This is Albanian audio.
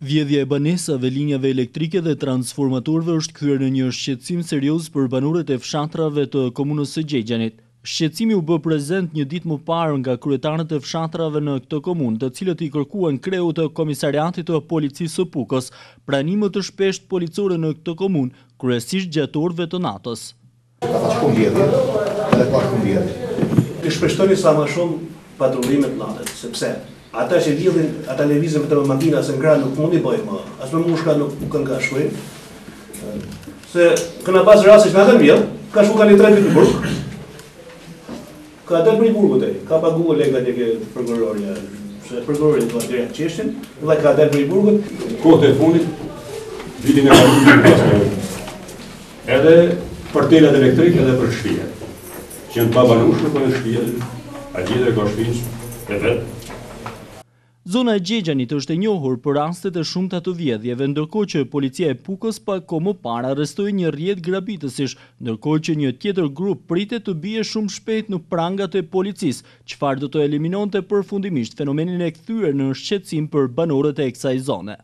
Vjedhja e banesave, linjave elektrike dhe transformatorëve është kthyer në një shqetësim serioz për banorët e fshatrave të komunës së Gjegjanit. Shqetësimi u bë prezent një ditë më parë nga kryetarët e fshatrave në këtë komunë, të cilët i kërkuan kreut të Komisariatit të Policisë së Pukës prani më të shpeshtë policore në këtë komunë, kryesisht gjatë orëve të natës. Ka pas shumë vjedhje, edhe ka shumë vjedhje. Të shpeshtoni sa më shumë patrullimet natës, sepse ata që vjedhin, ata lëvizin vetëm me makina, se në krah nuk mund i bëjnë më, as me mushka nuk kanë ka shkojnë. Se këna pas raste që na kanë vjedh, ka shku ka një tre ditë në burg. Ka dalë prej burgut ai, ka paguar lekët atje ke prokuroria, se prokurori do të çështjen dhe ka dalë prej burgut. Kohët e fundit, vitin e kaluar pas Edhe për telat elektrik edhe për shtëpia. Që janë pa banueshme po në shtëpia, a gjithë ka shtëpinë e vet. Zona e Gjegjanit është e njohur për rastet e shumta të vjedhjeve, ndërkohë që policia e Pukës pak kohë më parë arrestoi një rrjet grabitësish, ndërkohë që një tjetër grup pritet të bie shumë shpejt në prangat e policisë, çfarë do të eliminonte përfundimisht fenomenin e kthyer në shqetësim për banorët e kësaj zone.